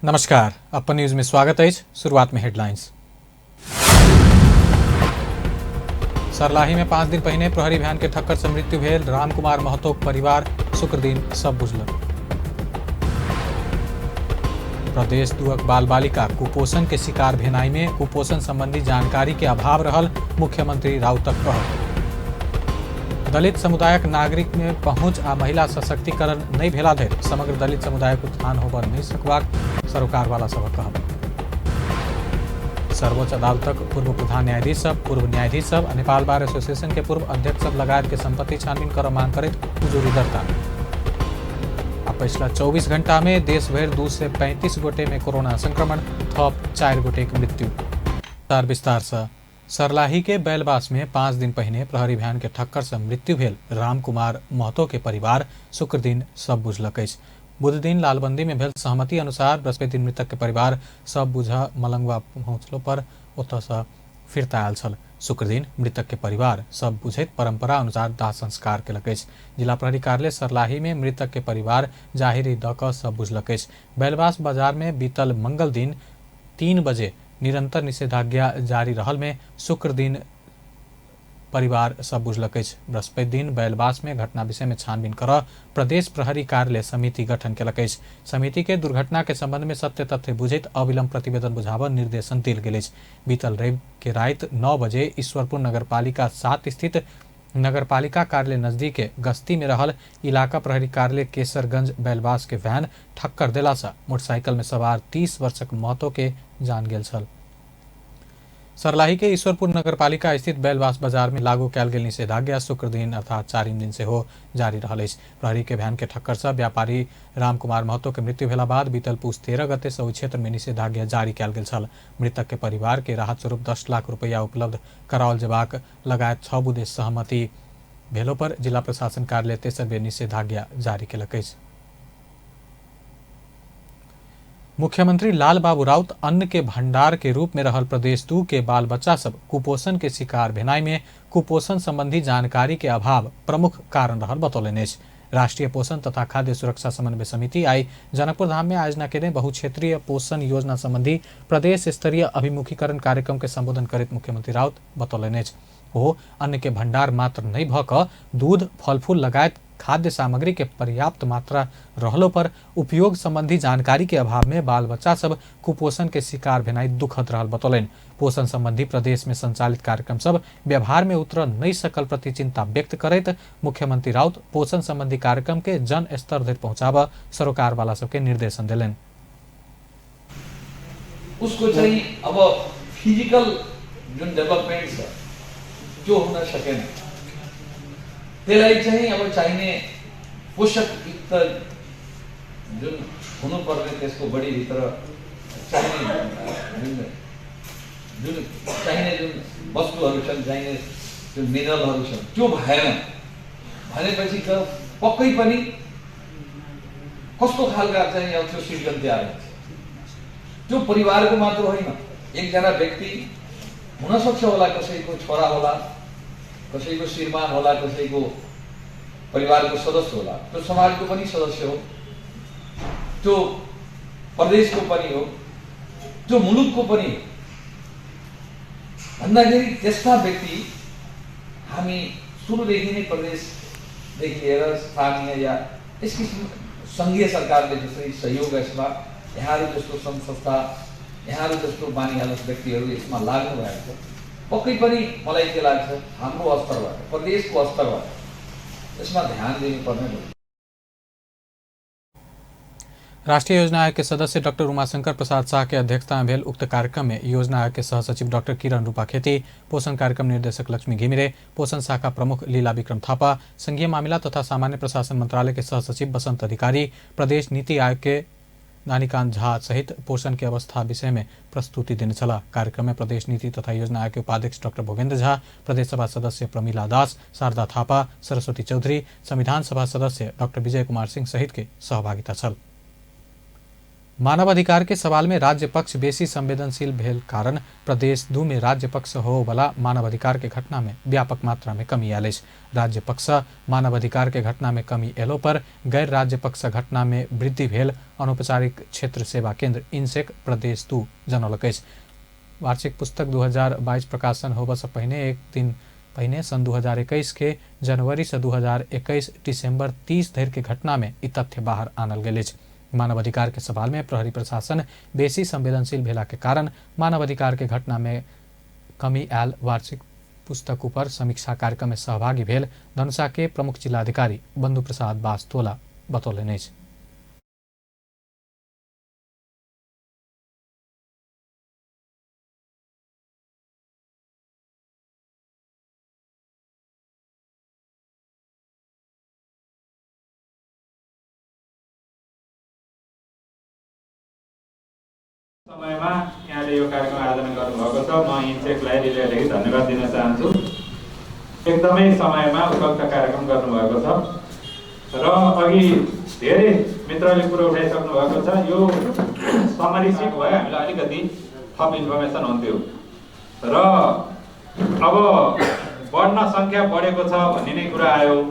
नमस्कार, अपन न्यूज में स्वागत अछि। शुरुआत में हेडलाइंस। सरलाही में 5 दिन पहिने प्रहरी भैन के ठक्कर से मृत्यु भेल रामकुमार महतो परिवार शुक्र दिन सब बुझलक। प्रदेश दुअक बाल बालिका कुपोषण के शिकार भेनाई में कुपोषण संबंधी जानकारी के अभाव रहल मुख्यमंत्री राउतक कहब। दलित समुदायक नागरिक में पहुंच आ महिला सशक्तिकरण नहीं भेला धरि समग्र दलित समुदायक उत्थान होबऽ नहीं सकबाक सरोकारवाला सभक कहब। सर्वोच्च अदालतक पूर्व प्रधान न्यायाधीश सब, पूर्व न्यायाधीश सब आ नेपाल बार एसोसिएशन के पूर्व अध्यक्ष सब लगायत के संपत्ति छानबीन करऽ मांग करैत उजुरी दर्ता। आ पछिला 24 घंटा में देश भरि 235 गोटे में कोरोना संक्रमण, थप 4 गोटे के मृत्यु। विस्तार से सरलाही के बैलबास में 5 दिन पहिने प्रहरी भैन के ठक्कर से मृत्यु भेल रामकुमार महतो के परिवार शुक्र दिन सब बुझलक अछि। बुध दिन लालबंदी में भेल सहमति अनुसार बृहस्पति दिन मृतक के परिवार सब बुझ मलंगवा पहुँचलो पर ओतऽ से फिरता आयल छल। शुक्र दिन मृतक के परिवार सब बुझैत परंपरा अनुसार दाह संस्कार केलक अछि। जिला प्रहरी कार्यालय सरलाही में मृतक के परिवार जाहिरी दऽ कऽ सब बुझलक अछि। बैलबास बाजार में बीतल मंगल दिन 3 बजे निरंतर निषेधाज्ञा जारी रहल में शुक्र दिन परिवार सब बुझलक अछि। बृहस्पति दिन बैलबास में घटना विषय में छानबीन कर प्रदेश प्रहरी कार्यालय समिति गठन केलक अछि। समिति के दुर्घटना के संबंध में सत्य तथ्य बुझैत अविलंब प्रतिवेदन बुझाबऽ निर्देशन देल गेल अछि। बीतल रवि के राति 9 बजे ईश्वरपुर नगरपालिका 7 स्थित नगरपालिका कार्यालय नजदीक गश्ती में रहल इलाका प्रहरी कार्यालय केसरगंज बैलबास के वैन ठक्कर देला से मोटरसाइकिल में सवार 30 वर्षक महतो के जान गेल छल। सरलाही के ईश्वरपुर नगरपालिका स्थित बैलबास बाजार में लागू कयल गेल निषेधाज्ञा शुक्र दिन अर्थात 4 दिन सेहो जारी रहल अछि। प्रहरी के वैन के ठक्कर से व्यापारी रामकुमार महतो के मृत्यु भेला बाद बीतल पूस 13 गते से ओहि क्षेत्र में निषेधाज्ञा जारी कयल गेल छल। मृतक के परिवार के राहत स्वरूप 10 लाख रुपया उपलब्ध कराओल जेबाक लगायत 6 बुँदे सहमति भेलो पर जिला प्रशासन कार्यालय तेसर बेर निषेधाज्ञा जारी केलक अछि। मुख्यमंत्री लाल बाबू राउत अन्न के भंडार के रूप में रहल प्रदेश 2 के बाल बच्चा सब कुपोषण के शिकार भेनाई में कुपोषण संबंधी जानकारी के अभाव प्रमुख कारण रहल बतौलनि अछि। राष्ट्रीय पोषण तथा खाद्य सुरक्षा समन्वय समिति आई जनकपुर धाम में आयोजना केने बहुक्षेत्रीय पोषण योजना संबंधी प्रदेश स्तरीय अभिमुखीकरण कार्यक्रम के संबोधन करैत मुख्यमंत्री राउत बतौलनि अछि। ओ अन्न के भंडार मात्र नहीं भऽ कऽ दूध, फल फूल लगायत खाद्य सामग्री के पर्याप्त मात्रा रहलो पर उपयोग संबंधी जानकारी के अभाव में बाल बच्चा सब कुपोषण के शिकार भेनाइ दुखद रहल बतौलनि। पोषण संबंधी प्रदेश में संचालित कार्यक्रम सब व्यवहार में उतर नहीं सकल प्रति चिंता व्यक्त करैत मुख्यमंत्री राउत पोषण संबंधी कार्यक्रम के जन स्तर धरि पहुंचाबऽ सरोकार वाला सबके निर्देशन देलनि। उसको चाहिँ अब फिजिकल जुन डेभलपमेन्ट छ त्यो हुन सकेन, त्यसलाई चाहिँ अब चाहिने पोषकयुक्त जुन हुनुपर्ने त्यसको बडीभित्र चाहिने जुन जुन चाहिने जुन वस्तुहरू छन्, चाहिने जुन मिनरलहरू छन् त्यो भएन भनेपछि त पक्कै पनि कस्तो खालका चाहिँ अब त्यो सिर्जन तयार हुन्छ। त्यो परिवारको मात्र होइन, एकजना व्यक्ति हुनसक्छ होला, कसैको छोरा होला, कसैको श्रीमान होला, कसैको परिवारको सदस्य होला, त्यो समाजको पनि सदस्य हो, त्यो प्रदेशको पनि हो, त्यो मुलुकको पनि हो। भन्दाखेरि त्यस्ता व्यक्ति हामी सुरुदेखि नै प्रदेशदेखि लिएर स्थानीय या यस किसिम सङ्घीय सरकारले जसरी सहयोग यसमा यहाँहरू जस्तो सङ्घ संस्था, यहाँहरू जस्तो मानिहाल्नुहोस् व्यक्तिहरू यसमा लाग्नु भएको छ, पक्कै पनि मलाई के लाग्छ हाम्रो स्तरबाट, प्रदेशको स्तरबाट यसमा ध्यान दिनुपर्ने हो। राष्ट्रीय योजना आयोग के सदस्य डॉक्टर उमाशंकर प्रसाद शाह के अध्यक्षता में भेल उक्त कार्यक्रम में योजना आयोग के सहसचिव डॉक्टर किरण रूपा खेती, पोषण कार्यक्रम निर्देशक लक्ष्मी घिमिरे, पोषण शाखा प्रमुख लीला विक्रम थापा, संघीय मामिला तथा सामान्य प्रशासन मंत्रालय के सहसचिव बसंत अधिकारी, प्रदेश नीति आयोग के नानीकांत झा सहित पोषण के अवस्था विषय में प्रस्तुति देने छला। कार्यक्रम में प्रदेश नीति तथा योजना आयोग के उपाध्यक्ष डॉक्टर भोगेंद्र झा, प्रदेश सभा सदस्य प्रमीला दास, शारदा थापा, सरस्वती चौधरी, संविधान सभा सदस्य डॉक्टर विजय कुमार सिंह सहित के सहभागिता छल। मानवाधिकार के सवाल में राज्य पक्ष बेसी संवेदनशील भेल कारण प्रदेश 2 में राज्य पक्ष होवला मानवाधिकार के घटना में व्यापक मात्रा में कमी आयल अछि। राज्य पक्ष मानवाधिकार के घटना में कमी एलो पर गैर राज्य पक्ष घटना में वृद्धि भेल अनौपचारिक क्षेत्र सेवा केंद्र इनसेक प्रदेश 2 जनौलक अछि। वार्षिक पुस्तक 2022 प्रकाशन होबय से पहिने एक दिन पहिने सन 2021 के जनवरी से 2021 दिसंबर 30 धरि के घटना में ई तथ्य बाहर आनल गेल अछि। मानवाधिकार के सवाल में प्रहरी प्रशासन बेसी संवेदनशील भेला के कारण मानवाधिकार के घटना में कमी आयल वार्षिक पुस्तक ऊपर समीक्षा कार्यक्रम में सहभागी भेल धनुषा के प्रमुख जिलाधिकारी बंधु प्रसाद बास्तोला बतौलनि अछि। समयमा यहाँले यो कार्यक्रम आयोजना गर्नुभएको छ। म इन्सेकलाई हृदयदेखि धन्यवाद दिन चाहन्छु। एकदमै समयमा उपयुक्त कार्यक्रम गर्नुभएको छ र अघि धेरै मित्रले कुरो उठाइसक्नु भएको छ। यो समरी सिट भयो, हामीलाई अलिकति थप इन्फर्मेसन हुन्थ्यो र अब बढ्न सङ्ख्या बढेको छ भन्ने नै कुरा आयो,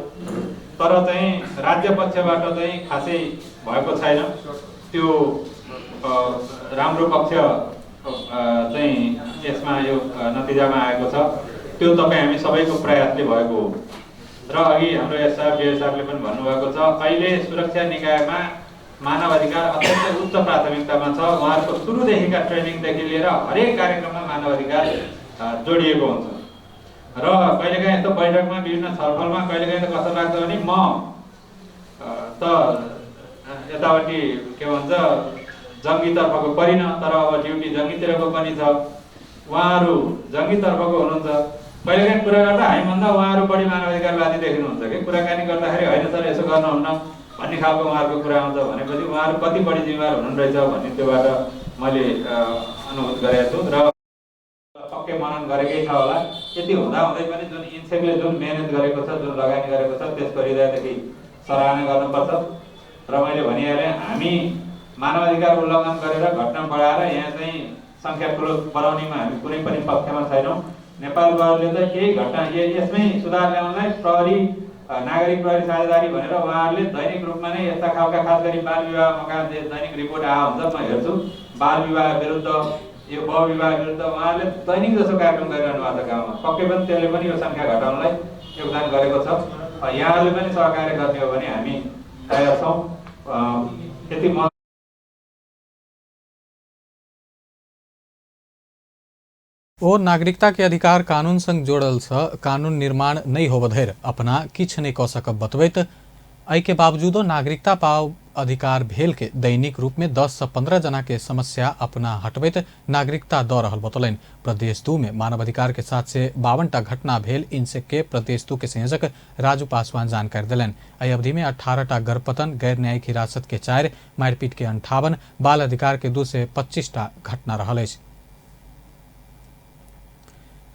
तर चाहिँ राज्य पक्षबाट चाहिँ खासै भएको छैन। त्यो राम्रो पक्ष चाहिँ यसमा यो नतिजामा आएको छ, त्यो तपाईँ हामी सबैको प्रयासले भएको हो। र अघि हाम्रो एस साहब डिएस साहबले पनि भन्नुभएको छ, अहिले सुरक्षा निकायमा मानवाधिकार अत्यन्तै उच्च प्राथमिकतामा छ। उहाँहरूको सुरुदेखिका ट्रेनिङदेखि लिएर हरेक कार्यक्रममा मानवाधिकार जोडिएको हुन्छ। र कहिलेकाहीँ यस्तो बैठकमा विभिन्न छलफलमा कहिलेकाहीँ त कस्तो लाग्छ भने म त यतापट्टि के भन्छ जङ्गीतर्फको परिन, तर अब ड्युटी जङ्गीतिरको पनि छ, उहाँहरू जङ्गीतर्फको हुनुहुन्छ। कहिलेकाहीँ कुरा गर्दा हामीभन्दा उहाँहरू बढी मानवाधिकारवादी देखिनुहुन्छ कि कुराकानी गर्दाखेरि होइन सर यसो गर्नुहुन्न भन्ने खालको उहाँहरूको कुरा आउँछ। भनेपछि उहाँहरू कति बढी जिम्मेवार हुनुहुन्न रहेछ भन्ने त्योबाट मैले अनुभूत गरेको छु र पक्कै मनन गरेकै छ होला। यति हुँदाहुँदै पनि जुन इन्सेकले जुन मेहनत गरेको छ, जुन लगानी गरेको छ, त्यसको हृदयदेखि सराहना गर्नुपर्छ। र मैले भनिहालेँ, हामी मानवाधिकार उल्लङ्घन गरेर घटना बढाएर यहाँ चाहिँ सङ्ख्या ठुलो बढाउनेमा हामी कुनै पनि पक्षमा छैनौँ। नेपाल प्रहरीले त केही घटना यसमै सुधार ल्याउनलाई प्रहरी नागरिक प्रहरी साझेदारी भनेर उहाँहरूले दैनिक रूपमा नै यस्ता खालका खास गरी बाल विवाह मकान दैनिक रिपोर्ट आएको हुन्छ, म हेर्छु। बाल विवाह विरुद्ध यो बहुविवाह विरुद्ध उहाँहरूले दैनिक जसो कार्यक्रम गरिरहनु भएको छ गाउँमा। पक्कै पनि त्यसले पनि यो सङ्ख्या घटाउनलाई योगदान गरेको छ। यहाँहरूले पनि सहकार्य गर्ने हो भने हामी तयार छौँ। यति म ओ नागरिकता के अधिकार कानून संग जोड़ल छ कानून निर्माण नहीं होब धरि अपना किछु नहीं कऽ सकब बतबैत एहि के बावजूदो नागरिकता पाव अधिकार भेल के दैनिक रूप में 10 से 15 जना के समस्या अपना हटबैत नागरिकता दऽ रहल बतौलनि। प्रदेश 2 में मानवाधिकार के 752 टा घटना भेल इनसेक के प्रदेश 2 के संयोजक राजू पासवान जानकारी देलनि। एहि अवधि में 18 टा गर्भपतन, गैर न्यायिक हिरासत के 4, मारिपीट के 58, बाल अधिकार के 225 टा घटना रहल अछि।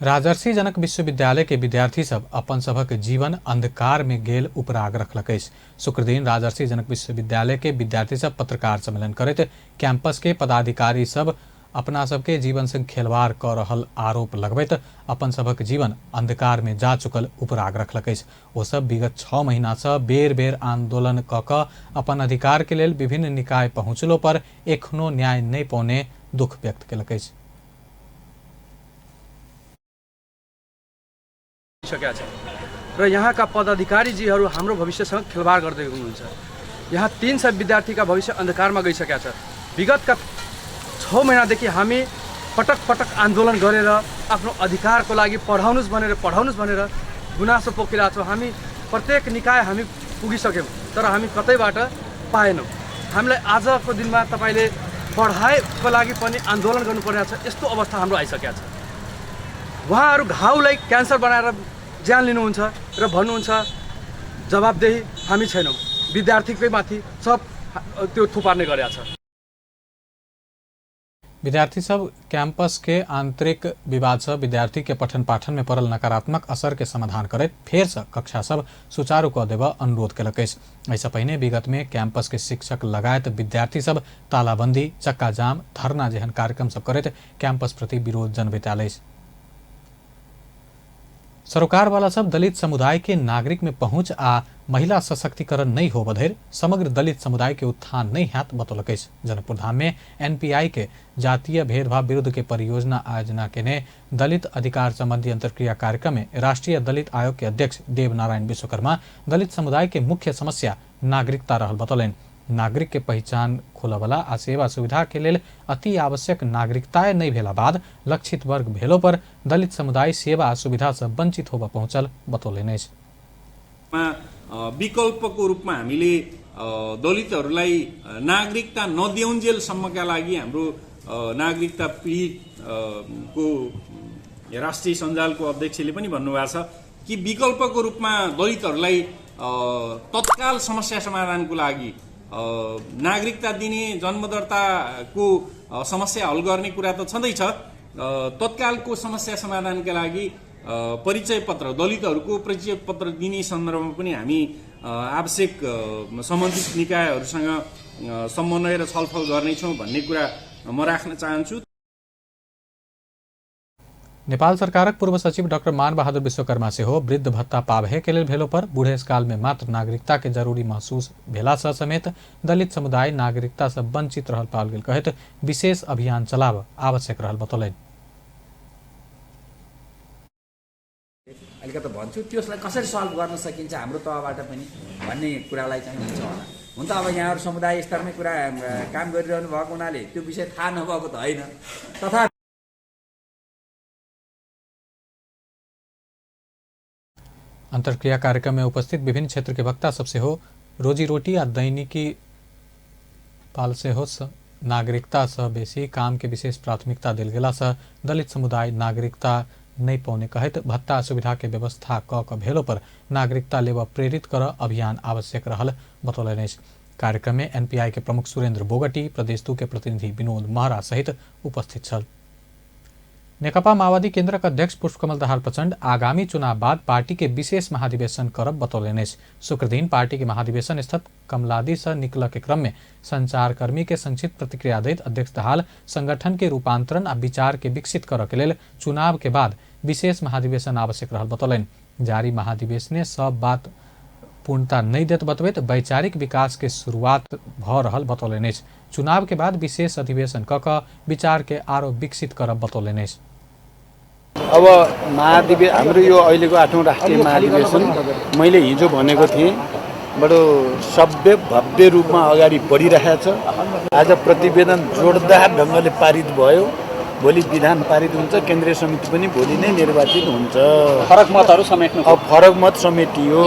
राजर्षि जनक विश्वविद्यालय के विद्यार्थी सब अपन सभक जीवन अंधकार में गेल उपराग रखलक अछि। शुक्रदिन राजर्षि जनक विश्वविद्यालय के विद्यार्थी सब पत्रकार सम्मेलन करैत कैंपस के पदाधिकारी सब अपना सबके जीवन संग खेलवाड़ कऽ रहल आरोप लगबैत अपन सभक जीवन अंधकार में जा चुकल उपराग रखलक अछि। ओ सब विगत 6 महीना से बेर बेर आंदोलन कऽ कऽ अपन अधिकार के लेल विभिन्न निकाय पहुँचलो पर एखनो न्याय नहि पौने दुख व्यक्त केलक अछि। सकेका छ र यहाँका पदाधिकारीजीहरू हाम्रो भविष्यसँग खेलवाड गर्दै हुनुहुन्छ। यहाँ 300 विद्यार्थीका भविष्य अन्धकारमा गइसकेका छ। विगतका 6 महिनादेखि हामी पटक पटक आन्दोलन गरेर आफ्नो अधिकारको लागि पढाउनुहोस् भनेर गुनासो पोखिरहेको छौँ। हामी प्रत्येक निकाय हामी पुगिसक्यौँ तर हामी कतैबाट पाएनौँ। हामीलाई आजको दिनमा तपाईँले पढाइको लागि पनि आन्दोलन गर्नुपर्ने छ, यस्तो अवस्था हाम्रो आइसकेको छ। उहाँहरू घाउलाई क्यान्सर बनाएर ज्यान लिनुहुन्छ र भन्नुहुन्छ जवाबदेही हामी छैनौँ, विद्यार्थीकै माथि सब त्यो थुपार्ने गरेको छ। विद्यार्थी सब कैंपस के आंतरिक विवाद से विद्यार्थी के पठन पाठन में पड़ल नकारात्मक असर के समाधान करैत फेर से कक्षा सब सुचारू कऽ देबऽ अनुरोध केलक अछि। एहिसँ पहिने विगत में कैंपस के शिक्षक लगायत विद्यार्थी सब तालाबंदी, चक्का जाम, धरना जेहन कार्यक्रम सब करैत कैंपस प्रति विरोध जनबैत आयल अछि। सरोकारवाला सब दलित समुदाय के नागरिक में पहुंच आ महिला सशक्तिकरण नहीं होबऽ धरि समग्र दलित समुदाय के उत्थान नहीं हैत बतौलक अछि। जनकपुरधाम में एनपीआई के जातीय भेदभाव विरुद्ध के परियोजना आयोजना केने दलित अधिकार संबंधी अंतर्क्रिया कार्यक्रम में राष्ट्रीय दलित आयोग के अध्यक्ष देवनारायण विश्वकर्मा दलित समुदाय के मुख्य समस्या नागरिकता रहल बतौलनि। नागरिक के पहचान खोलऽवला आ सेवा सुविधा के लेल अति आवश्यक नागरिकता नहीं भेला बाद लक्षित वर्ग भेलो पर दलित समुदाय सेवा आ सुविधा से वंचित होबऽ पहुँचल बतौलनि अछि। विकल्पको रूपमा हामीले दलितहरूलाई नागरिकता नदिउन्जेलसम्मका लागि हाम्रो नागरिकता पीडित को राष्ट्रिय सञ्जालको अध्यक्षले पनि भन्नुभएको छ कि विकल्पको रूपमा दलितहरूलाई तत्काल समस्या समाधानको लागि नागरिकता दिने, जन्मदर्ताको समस्या हल गर्ने कुरा त छँदैछ, तत्कालको समस्या समाधानका लागि परिचय पत्र, दलितहरूको परिचय पत्र दिने सन्दर्भमा पनि हामी आवश्यक सम्बन्धित निकायहरूसँग समन्वय र छलफल गर्नेछौँ भन्ने कुरा म राख्न चाहन्छु। नेपाल सरकारक पूर्व सचिव डॉक्टर मानबहादुर विश्वकर्मा सेहो वृद्ध भत्ता पाबहे के लेल भेलो पर बूढ़ेसकाल में मात्र नागरिकता के जरूरी महसूस भेला से समेत दलित समुदाय नागरिकता से वंचित रहल पाओल गेल कहैत विशेष अभियान चलाब आवश्यक रहल बतौलनि। अलिकति भन्छु त्यसलाई कसरी सल्भ गर्न सकिन्छ हाम्रो तहबाट पनि भन्ने कुरालाई चाहिँ हुन्छ होला। हुन त अब यहाँहरू समुदाय स्तरमै कुरा काम गरिरहनु भएको हुनाले त्यो विषय थाहा नभएको त होइन, तथा अंतर्क्रिया कार्यक्रम में उपस्थित विभिन्न क्षेत्र के वक्ता सब सेहो रोजी रोटी आ दैनिकी पाल सेहो नागरिकता से बेसी काम के विशेष प्राथमिकता देल गेला से दलित समुदाय नागरिकता नहीं पौने कहैत भत्ता सुविधा के व्यवस्था क क भेलो पर नागरिकता लेबऽ प्रेरित कर अभियान आवश्यक रहल बतौलनि अछि। कार्यक्रम में एनपीआई के प्रमुख सुरेंद्र बोगटी, प्रदेश 2 के प्रतिनिधि विनोद महरा सहित उपस्थित छल। नेकपा माओवादी केंद्रक अध्यक्ष पुष्पकमल दाहाल प्रचण्ड आगामी चुनाव बाद पार्टी के विशेष महाधिवेशन करब बतौलनि अछि। शुक्रदिन पार्टी के महाधिवेशन स्थित कमलादी से निकल के क्रम में संचारकर्मी के संक्षिप्त प्रतिक्रिया दैत अध्यक्ष दाहाल संगठन के रूपांतरण आ विचार के विकसित करऽ के लेल चुनाव के बाद विशेष महाधिवेशन आवश्यक रहल बतौलनि। जारी महाधिवेशने सब बात पूर्णता नहीं देत बतबैत वैचारिक विकास के शुरुआत भऽ रहल बतौलनि अछि। चुनाव के बाद विशेष अधिवेशन कऽ कऽ विचार के आरो विकसित करब बतौलनि अछि। अब हाम्रो यो अहिलेको 8औं राष्ट्रिय महाधिवेशन मैले हिजो भनेको थिएँ बडो सभ्य भव्य रूपमा अगाडि बढिरहेको छ। आज प्रतिवेदन जोरदार ढङ्गले पारित भयो, भोलि विधान पारित हुन्छ, केन्द्रीय समिति पनि भोलि नै निर्वाचित हुन्छ। फरक मतहरू समेट्नु, अब फरक मत समेटियो,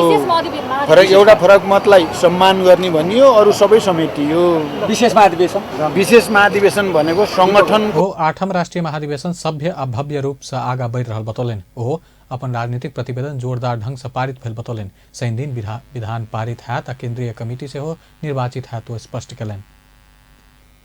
फरक एउटा फरक मतलाई सम्मान गर्ने भनियो, अरू सबै समेटियो। विशेष महाधिवेशन, विशेष महाधिवेशन भनेको संगठन ओ 8म राष्ट्रिय महाधिवेशन सभ्य आ भव्य रूप से आगा बढ़ि रहल बतौलनि। ओ अपन राजनीतिक प्रतिवेदन जोरदार ढंग से पारित भेल बतौलनि। शनि दिन विधान पारित हैत आ केंद्रीय कमिटी सेहो निर्वाचित हैत ओ स्पष्ट केलनि।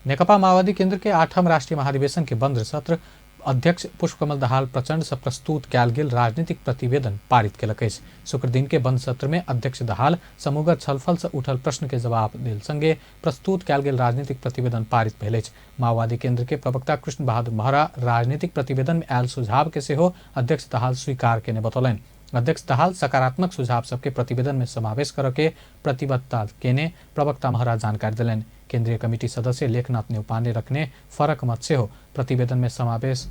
नेकपा माओवादी केंद्र के 8म राष्ट्रीय महाधिवेशन के बंद सत्र अध्यक्ष पुष्पकमल दाहाल प्रचण्ड से प्रस्तुत कयल गेल राजनीतिक प्रतिवेदन पारित केलक अछि। शुक्रदिन के बंद सत्र में अध्यक्ष दाहाल समूहगत छलफल से उठल प्रश्न के जवाब देल संगे प्रस्तुत कयल गेल राजनीतिक प्रतिवेदन पारित भेल अछि। माओवादी केंद्र के प्रवक्ता कृष्ण बहादुर महरा राजनीतिक प्रतिवेदन में आयल सुझाव के सेहो अध्यक्ष दाहाल स्वीकार केने बतौलनि। अध्यक्ष दाहाल सकारात्मक सुझाव सबके प्रतिवेदन में समावेश करऽ के प्रतिबद्धता केने प्रवक्ता महरा जानकारी देलनि। केंद्रीय कमिटी सदस्य लेखनाथ न्यौपाने रखने फरक मत सेहो प्रतिवेदन में समावेश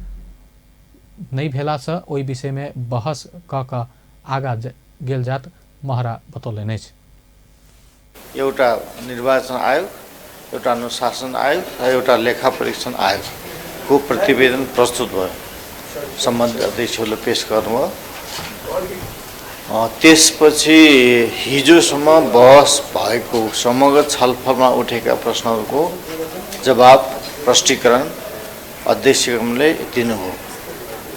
नहीं भेला से ओहि विषय में बहस क क आगा गेल जात महरा बतौलनि अछि। एउटा निर्वाचन आयोग, एउटा अनुशासन आयोग र एउटा लेखा परीक्षण आयोगको प्रतिवेदन प्रस्तुत भयो, सम्बन्धित अध्यक्षहरूले पेश गर्नुभयो। त्यसपछि हिजोसम्म बहस भएको समग्र छलफलमा उठेका प्रश्नहरूको जवाब प्रष्टीकरण अध्यक्षले दिनुभयो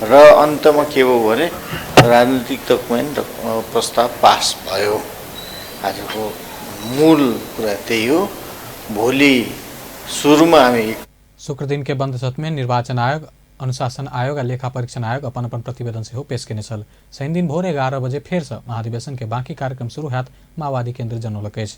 र अन्तमा के भयो भने राजनीतिक डकुमेन्ट प्रस्ताव पास भयो। आजको मूल कुरा त्यही हो। भोलि सुरुमा हामी शुक्र दिन के बंद सत्र में निर्वाचन आयोग, अनुशासन आयोग आ लेखा परीक्षण आयोग अपन अपन प्रतिवेदन सेहो पेश केने छल। शनि दिन भोर 11 बजे फेर से महाधिवेशन के बाकी कार्यक्रम शुरू हैत माओवादी केंद्र जनौलक अछि।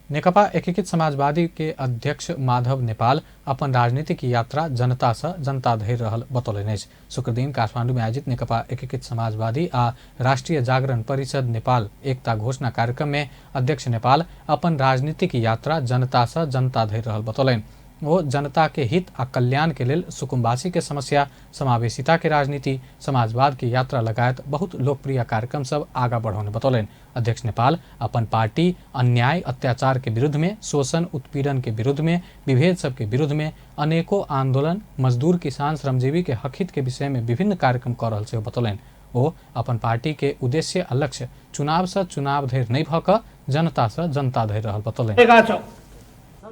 नेकपा एकीकृत समाजवादी के अध्यक्ष माधव नेपाल अपन राजनीतिक यात्रा जनता से जनता धरि रहल बतौलनि अछि। शुक्रदिन काठमांडू में आयोजित नेकपा एकीकृत समाजवादी आ राष्ट्रीय जागरण परिषद नेपाल एकता घोषणा कार्यक्रम में अध्यक्ष नेपाल अपन राजनीतिक यात्रा जनता से जनता धरि रहल बतौलनि। वो जनता के हित आ कल्याण के लेल सुकुम्बासी के समस्या, समावेशिता के राजनीति, समाजवाद के यात्रा लगायत बहुत लोकप्रिय कार्यक्रम सब आगा बढ़ौने बतौलनि। अध्यक्ष नेपाल अपन पार्टी अन्याय अत्याचार के विरुद्ध में, शोषण उत्पीड़न के विरुद्ध में, विभेद सब के विरुद्ध में अनेकों आंदोलन, मजदूर किसान श्रमजीवी के हक हित के विषय में विभिन्न कार्यक्रम कर रहल से बतौलनि। ओ अपन पार्टी के उद्देश्य आ लक्ष्य चुनाव से चुनाव धरि नहीं भऽ कऽ जनता से जनता धरि रहल बतौलनि।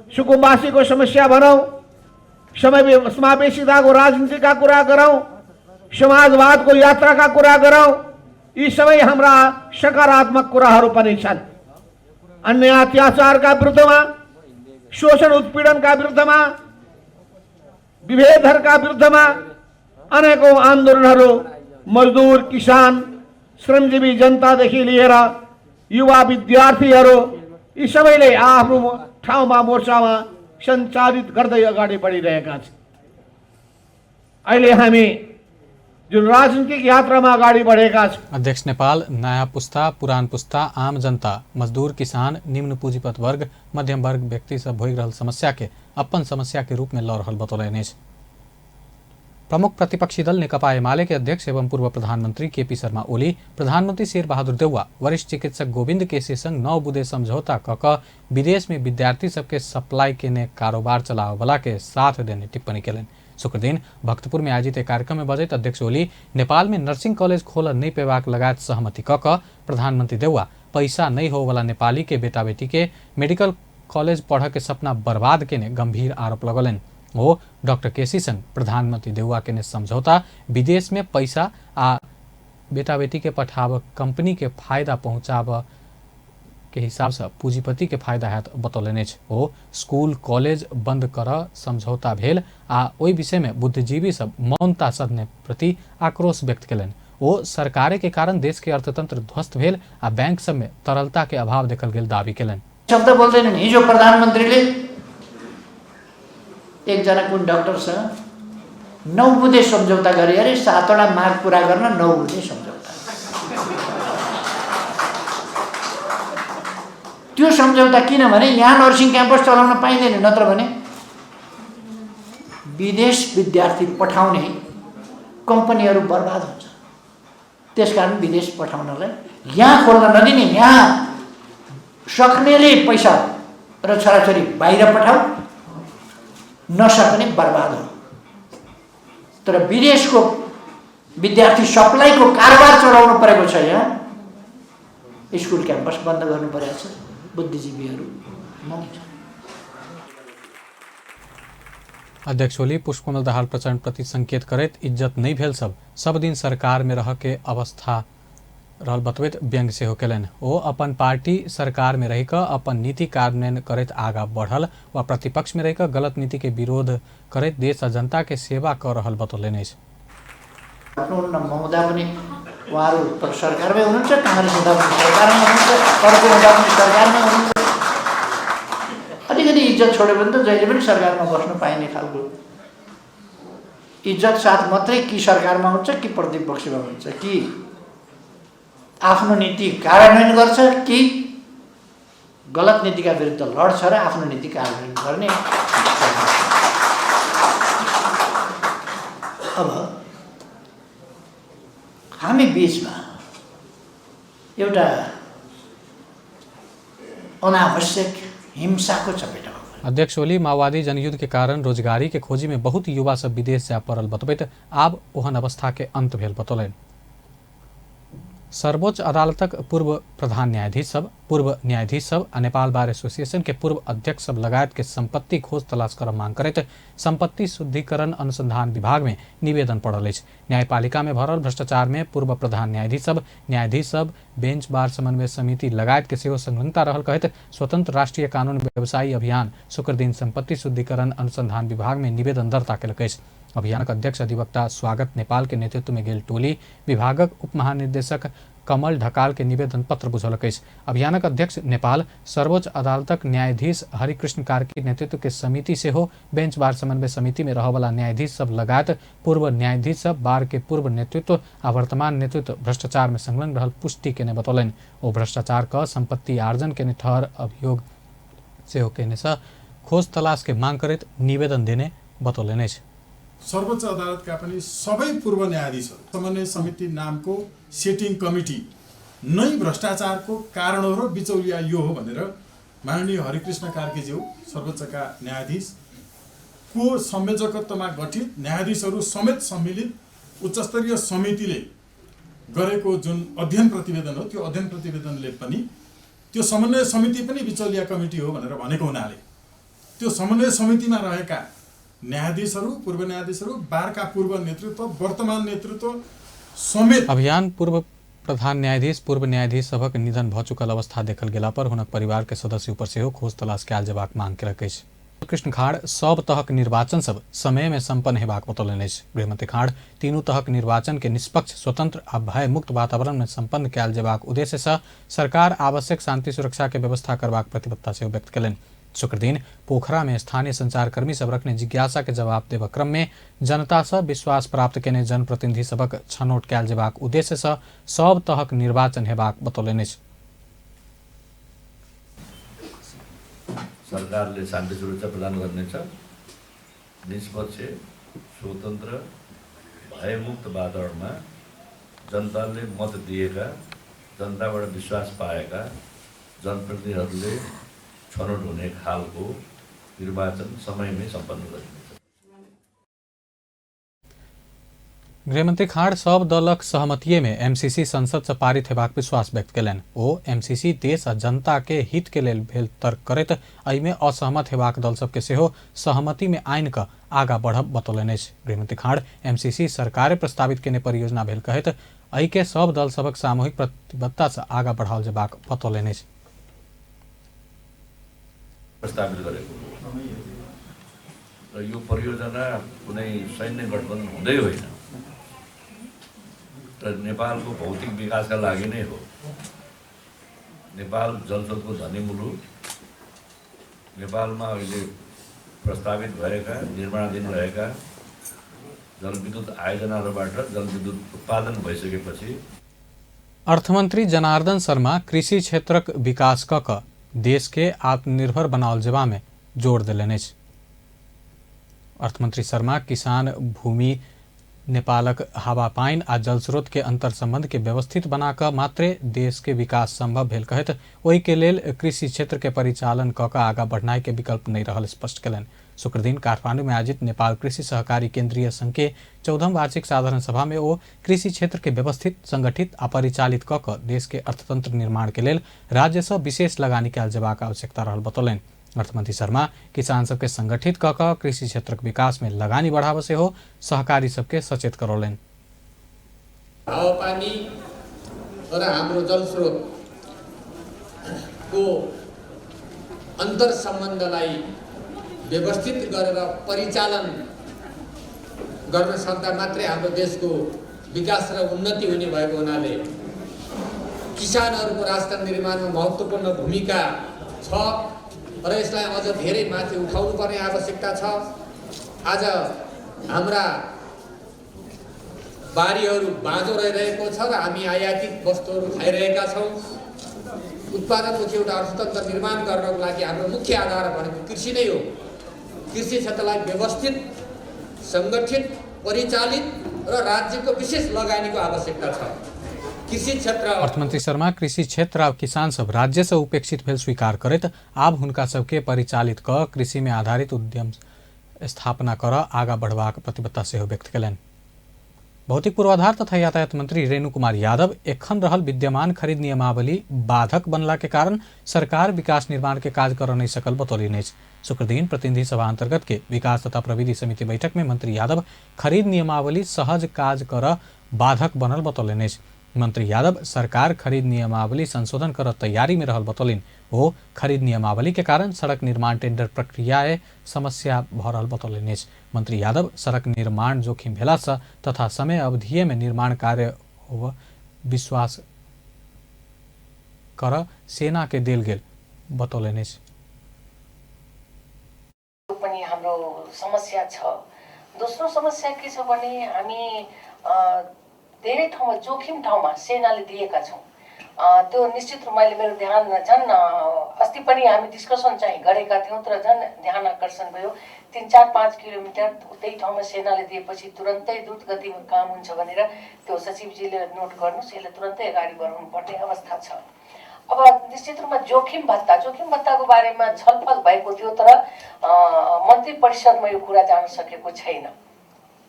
सुकुम्बासीको समस्या भनौँ, समावेशिताको राजनीतिका कुरा गरौँ, समाजवादको यात्राका कुरा गरौँ, यी सबै हाम्रा सकारात्मक कुराहरू पनि छन्। अन्याय अत्याचारका विरुद्धमा, शोषण उत्पीडनका विरुद्धमा, विभेदहरूका विरुद्धमा अनेकौँ आन्दोलनहरू मजदुर, किसान, श्रमजीवी जनतादेखि लिएर युवा विद्यार्थीहरू यी सबैले आफ्नो ठाउँमा मोर्चामा सञ्चालित गर्दै अगाडि बढिरहेका छन्। अहिले हामी जुन राजनीतिक यात्रामा अगाडि बढेका छौँ। अध्यक्ष नेपाल नयाँ पुस्ता, पुरान पुस्ता, आम जनता, मजदूर, किसान, निम्न पूंजीपत वर्ग, मध्यम वर्ग व्यक्ति सब भोगि रहल समस्या के अपन समस्या के रूप में लड़ रहल बतौलनि अछि। प्रमुख प्रतिपक्षी दल नेकपा एमाले के अध्यक्ष एवं पूर्व प्रधानमंत्री केपी शर्मा ओली प्रधानमंत्री शेर बहादुर देउवा, वरिष्ठ चिकित्सक गोविंद केसी संग 9 बुँदे समझौता क कऽ विदेश में विद्यार्थी सबके सप्लाई केने कारोबार चलाबऽवला के साथ देने टिप्पणी केलनि। शुक्रदिन भक्तपुर में आयोजित एक कार्यक्रम में बजैत अध्यक्ष ओली नेपाल में नर्सिंग कॉलेज खोलऽ नहि पेबाक लगायत सहमति क कऽ प्रधानमंत्री देउवा पैसा नहि होवला नेपाली के बेटा बेटी के मेडिकल कॉलेज पढ़ के सपना बर्बाद केने गंभीर आरोप लगौलनि। ओ डॉक्टर केसी संग प्रधानमंत्री देउवा केने समझौता विदेश में पैसा आ बेटा बेटी के पठाब कंपनी के फायदा पहुंचाब के हिसाब से पूंजीपति के फायदा हैत बतौलनि अछि। ओ स्कूल कॉलेज बंद कर समझौता भेल आ ओहि विषय में बुद्धिजीवी सब मौनता सधने प्रति आक्रोश व्यक्त केलनि। ओ सरकारे के कारण देश के अर्थतंत्र ध्वस्त भेल आ बैंक सब में तरलता के अभाव देखल गेल दावी केलनि। शब्द बोल्दैनन्। हिजो प्रधानमन्त्रीले एकजना कुन डाक्टरसँग 9 बुँदे सम्झौता गरे अरे, 7वटा माग पुरा गर्न 9 बुँदे सम्झौता। त्यो सम्झौता किनभने यहाँ नर्सिङ क्याम्पस चलाउन पाइँदैन, नत्र भने विदेश विद्यार्थी पठाउने कम्पनीहरू बर्बाद हुन्छ। त्यसकारण विदेश पठाउनलाई यहाँ खोल्न नदिने, यहाँ सक्नेले पैसा र छोराछोरी बाहिर पठाऊ, नसक्ने बर्बाद हो। तर विदेशको विद्यार्थी सप्लाईको कारोबार चलाउनु परेको छ, यहाँ स्कुल क्याम्पस बन्द गर्नु परेको छ। बुद्धिजीवीहरू मौन छन्। अध्यक्ष ओली पुष्पकमल दाहाल प्रचण्ड प्रति संकेत करैत इज्जत नहीं भेल सब सब दिन सरकार में रह के अवस्था रहल बतबैत व्यंग्य सेहो केलनि। ओ अपन पार्टी सरकार में रहि कऽ अपन नीति कार्यान्वयन करैत आगा बढ़ल वा प्रतिपक्ष में रहि कऽ गलत नीति के विरोध करैत देश आ जनता के सेवा कऽ रहल बतौलनि अछि। म हुँदा पनि उहाँहरू सरकारमै हुनुहुन्छ, काङ्ग्रेस हुँदा पनि सरकारमा हुनुहुन्छ, अर्को हुँदा पनि सरकारमै हुनुहुन्छ। अलिकति इज्जत छोड्यो भने त जहिले पनि सरकारमा बस्न पाइने खालको इज्जत साथ मात्रै कि सरकारमा हुन्छ कि प्रतिपक्षमा हुन्छ, कि आफ्नो नीति कार्यान्वयन गर्छ कि गलत नीतिका विरुद्ध लड्छ र आफ्नो नीति कार्यान्वयन गर्ने। अब हामी बीचमा एउटा अनावश्यक हिंसाको चपेटमा। अध्यक्ष ओली माओवादी जनयुद्ध के कारण रोजगारी के खोजी में बहुत युवा सब विदेश जाय पड़ल बतबैत आब ओहन अवस्था के अंत भेल बतौलनि। सर्वोच्च अदालतक पूर्व प्रधान न्यायाधीश सब, पूर्व न्यायाधीश सब आ नेपाल बार एसोसिएशन के पूर्व अध्यक्ष सब लगायत के संपत्ति खोज तलाश कर मांग करैत संपत्ति शुद्धिकरण अनुसंधान विभाग में निवेदन पड़ल अछि। न्यायपालिका में भरल भ्रष्टाचार में पूर्व प्रधान न्यायाधीश सब, बेंच बार समन्वय समिति लगायत के सेहो संलग्नता रहल कहैत स्वतंत्र राष्ट्रीय कानून व्यवसायी अभियान शुक्रदिन संपत्ति शुद्धिकरण अनुसंधान विभाग में निवेदन दर्ता केलक अछि। अभियानक अध्यक्ष अधिवक्ता स्वागत नेपाल के नेतृत्व में गेल टोली विभागक उप महानिदेशक कमल ढकाल के निवेदन पत्र बुझौलक अछि। अभियानक अध्यक्ष नेपाल सर्वोच्च अदालतक न्यायाधीश हरिकृष्ण कार्की नेतृत्व के समिति सेहो बेंच बार समन्वय समिति में रहवला न्यायाधीश सब लगायत पूर्व न्यायाधीश सब बार के पूर्व नेतृत्व आ वर्तमान नेतृत्व भ्रष्टाचार में संलग्न रहल पुष्टि केने बतौलनि। ओ भ्रष्टाचार क संपत्ति आर्जन केने ठहर अभियोग सेहो केने सँ खोज तलाश के मांग करैत निवेदन देने बतौलनि अछि। सर्वोच्च अदालतका पनि सबै पूर्व न्यायाधीशहरू समन्वय समिति नामको सेटिङ कमिटी नै भ्रष्टाचारको कारण हो र बिचौलिया यो हो भनेर माननीय हरिकृष्ण कार्कीज्यू सर्वोच्चका न्यायाधीश को संयोजकत्वमा गठित न्यायाधीशहरू समेत सम्मिलित उच्चस्तरीय समितिले गरेको जुन अध्ययन प्रतिवेदन हो, त्यो अध्ययन प्रतिवेदनले पनि त्यो समन्वय समिति पनि बिचौलिया कमिटी हो भनेर भनेको हुनाले त्यो समन्वय समितिमा रहेका न्यायाधीशहरू, पूर्व न्यायाधीशहरू, बारका पूर्व नेतृत्व, वर्तमान नेतृत्व समेत अभियान पूर्व प्रधान न्यायाधीश, पूर्व न्यायाधीश सभक निधन भ चुकल अवस्था देखल गेला पर हुनक परिवार के सदस्य ऊपर सेहो खोज तलाश कयल जेबाक मांग केलक अछि। कृष्ण खाड़ सब तहक निर्वाचन सब समय में संपन्न हेबाक बतौलनि अछि। गृहमंत्री खाड़ तीनू तहक निर्वाचन के निष्पक्ष, स्वतंत्र आ भयमुक्त वातावरण में संपन्न कयल जेबाक उद्देश्य सँ सरकार आवश्यक शांति सुरक्षा के व्यवस्था करबाक प्रतिबद्धता सेहो व्यक्त केलनि। शुक्रदिन पोखरा में स्थानीय संचारकर्मी सब रखने जिज्ञासा के जवाब देबक क्रम में जनता सँ विश्वास प्राप्त केने जनप्रतिनिधि सबक छनौट कयल जेबाक उद्देश्य सँ सब तहक निर्वाचन हेबाक बतौलनि अछि। सरकारले शान्ति सुरक्षा प्रदान गर्नेछ, निष्पक्ष, स्वतन्त्र, भयमुक्त वातावरणमा जनताले मत दिएका, जनताबाट विश्वास पाएका जनप्रतिनिधिहरूले छनौट हुने खालको निर्वाचन समयमै सम्पन्न गरिनेछ। गृहमंत्री खाड़ सब दलक सहमतिये में एमसीसी संसद से पारित हेबाक विश्वास व्यक्त केलनि। ओ एमसीसी देश आ जनता के हित के लेल भेल तर्क करैत एहिमे असहमत हेबाक दल सबके सेहो सहमति में आनि कऽ आगा बढ़ब बतौलनि अछि। गृहमंत्री खाड़ एमसीसी सरकारे प्रस्तावित केने परियोजना भेल कहैत एहि के सब दल सबक सामूहिक प्रतिबद्धता से आगा बढ़ाओल जेबाक बतौलनि अछि। प्रस्तावित गरेको र यो परियोजना कुनै सैन्य गठबन्धन हुँदै होइन र नेपालको भौतिक विकासका लागि नै हो। नेपाल जलस्रोतको धनी मुलुक, नेपालमा अहिले प्रस्तावित भएका, निर्माणाधीन रहेका जलविद्युत आयोजनाहरूबाट जलविद्युत उत्पादन भइसकेपछि अर्थमन्त्री जनार्दन शर्मा कृषि क्षेत्रक विकास क देश के आत्मनिर्भर बनाओल जेबा में जोर देलनि अछि। अर्थमंत्री शर्मा किसान भूमि नेपालक हवा पानि आ जलस्रोत के अंतर संबंध के व्यवस्थित बनाकऽ मात्रे देश के विकास संभव भेल कहैत ओहि के लेल कृषि क्षेत्र के परिचालन कऽ कऽ आगा बढ़नाइ के विकल्प नहि रहल स्पष्ट केलनि। शुक्रदिन काठमांडू में आयोजित नेपाल कृषि सहकारी केंद्रीय संघ के 14वां वार्षिक साधारण सभा में ओ कृषि क्षेत्र के व्यवस्थित, संगठित आ परिचालित कऽ कऽ देश के अर्थतंत्र निर्माण के लेल राज्य सँ विशेष लगानी कयल जेबाक आवश्यकता रहल बतौलनि। अर्थमंत्री शर्मा किसान सबके संगठित कऽ कऽ कृषि क्षेत्रक विकास में लगानी बढ़ाबऽ सेहो सहकारी सबके सचेत करौलनि। हावापानी र हाम्रो जलस्रोतको अन्तर सम्बन्धलाई व्यवस्थित गरेर परिचालन गर्न सक्दा मात्रै हाम्रो देशको विकास र उन्नति हुने भएको हुनाले किसानहरूको राष्ट्र निर्माणमा महत्त्वपूर्ण भूमिका छ र यसलाई अझ धेरै माथि उठाउनु पर्ने आवश्यकता छ। आज हाम्रा बारीहरू बाँझो रहिरहेको छ र हामी आयातित वस्तुहरू खाइरहेका छौँ। उत्पादनमुखी एउटा अर्थतन्त्र निर्माण गर्नको लागि हाम्रो मुख्य आधार भनेको कृषि नै हो। कृषि क्षेत्रलाई व्यवस्थित, सङ्गठित, परिचालित र राज्यको विशेष लगानीको आवश्यकता छ। कृषि क्षेत्र अर्थमंत्री शर्मा कृषि क्षेत्र आ किसान सब राज्य से उपेक्षित भेल स्वीकार करैत आब हुनका सबके परिचालित क कृषि में आधारित उद्यम स्थापना कर आगा बढ़बाक प्रतिबद्धता सेहो व्यक्त केलनि। भौतिक पूर्वाधार तथा यातायात मंत्री रेणु कुमार यादव एखन रहल विद्यमान खरीद नियमावली बाधक बनला के कारण सरकार विकास निर्माण के काज कर नहीं सकल बतौलनि अछि। शुक्रदिन प्रतिनिधि सभा अंतर्गत के विकास तथा प्रविधि समिति बैठक में मंत्री यादव खरीद नियमावली सहज काज कर बाधक बनल बतौलनि अछि। मंत्री यादव सरकार खरीद नियमावली संशोधन कर तैयारी में रहल बतौलनि। ओ खरीद नियमावली के कारण सड़क निर्माण टेंडर प्रक्रिया समस्या भ रहल बतौलनि अछि। मंत्री यादव सड़क निर्माण जोखिम भेला सँ तथा समय अवधिये में निर्माण कार्य होव विश्वास कर सेना के देल गेल बतौलनि अछि। पनि हाम्रो समस्या छ। दोस्रो समस्या के छ भने हामी धेरै ठाउँमा जोखिम ठाउँमा सेनाले दिएका छौँ। त्यो निश्चित रूपमा अहिले मेरो ध्यान झन् अस्ति पनि हामी डिस्कसन चाहिँ गरेका थियौँ, तर झन् ध्यान आकर्षण भयो। 3-4-5 किलोमिटर त्यही ठाउँमा सेनाले दिएपछि तुरन्तै द्रुत गतिमा काम हुन्छ भनेर त्यो सचिवजीले नोट गर्नुहोस्, यसलाई तुरन्तै अगाडि बढाउनु पर्ने अवस्था छ। अब निश्चित रूपमा जोखिम भत्ताको बारेमा छलफल भएको थियो, तर मन्त्री परिषदमा यो कुरा जान सकेको छैन।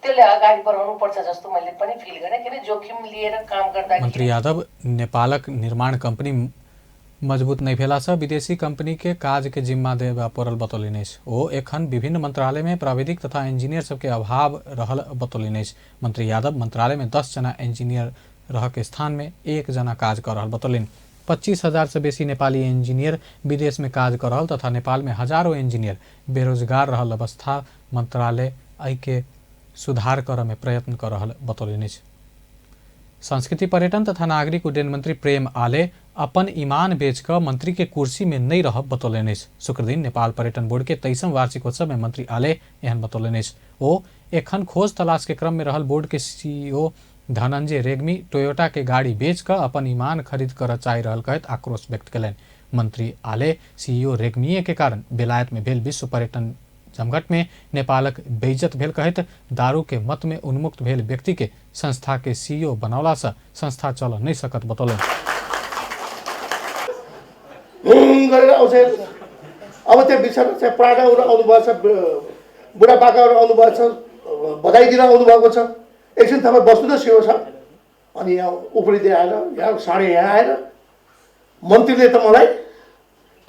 त्यसले अगाडि बढाउनु पर्छ जस्तो मैले पनि फिल गरेँ, किन जोखिम लिएर काम गर्दा। मंत्री यादव नेपालक निर्माण कंपनी मजबूत नहीं भेला से विदेशी कंपनी के काज के जिम्मा देबा पड़ल बतौलनि अछि। ओ एखन विभिन्न मंत्रालय में प्राविधिक तथा इंजीनियर सबके अभाव रहल बतौलनि अछि। मंत्री यादव मंत्रालय में 10 जना इंजीनियर रह के स्थान में 1 जना काज कर रहल बतौलनि। 25,000 से बेसी नेपाली इंजीनियर विदेश में काज कर रहल तथा नेपाल में हजारों इंजीनियर बेरोजगार रहल अवस्था मंत्रालय एहि के सुधार कर में प्रयत्न कर रहल बतौलनि अछि। संस्कृति पर्यटन तथा नागरिक उड्डयन मंत्री प्रेम आले अपन ईमान बेच कऽ मंत्री के कुर्सी में नहीं रहब बतौलनि अछि। शुक्रदिन नेपाल पर्यटन बोर्ड के 23वां वार्षिकोत्सव में मंत्री आले एहन बतौलनि अछि। ओ एखन खोज तलाश के क्रम में रहल बोर्ड के सीईओ धनंजय रेग्मी टोयोटा के गाड़ी बेच कऽ अपन ईमान खरीद कर चाहि रहल कहैत आक्रोश व्यक्त कयलनि। मंत्री आले सीईओ रेग्मीए के कारण बेलायत में भेल विश्व पर्यटन जमघट में नेपालक बेइज्जत भेल कहैत दारू के मत में उन्मुक्त भेल व्यक्ति के संस्था के सीईओ बनौला से संस्था चल नहीं सकत बतौलनि। गरेर आउँछ। अब त्यो बिचरा चाहिँ प्राणाहरू आउनुभएको छ, बुढापाकाहरू आउनुभएको छ, बधाई दिन आउनुभएको छ। एकछिन तपाईँ बस्नु त सेवा छ। अनि यहाँ उफ्रिँदै आएर यहाँ साढे यहाँ आएर मन्त्रीले त मलाई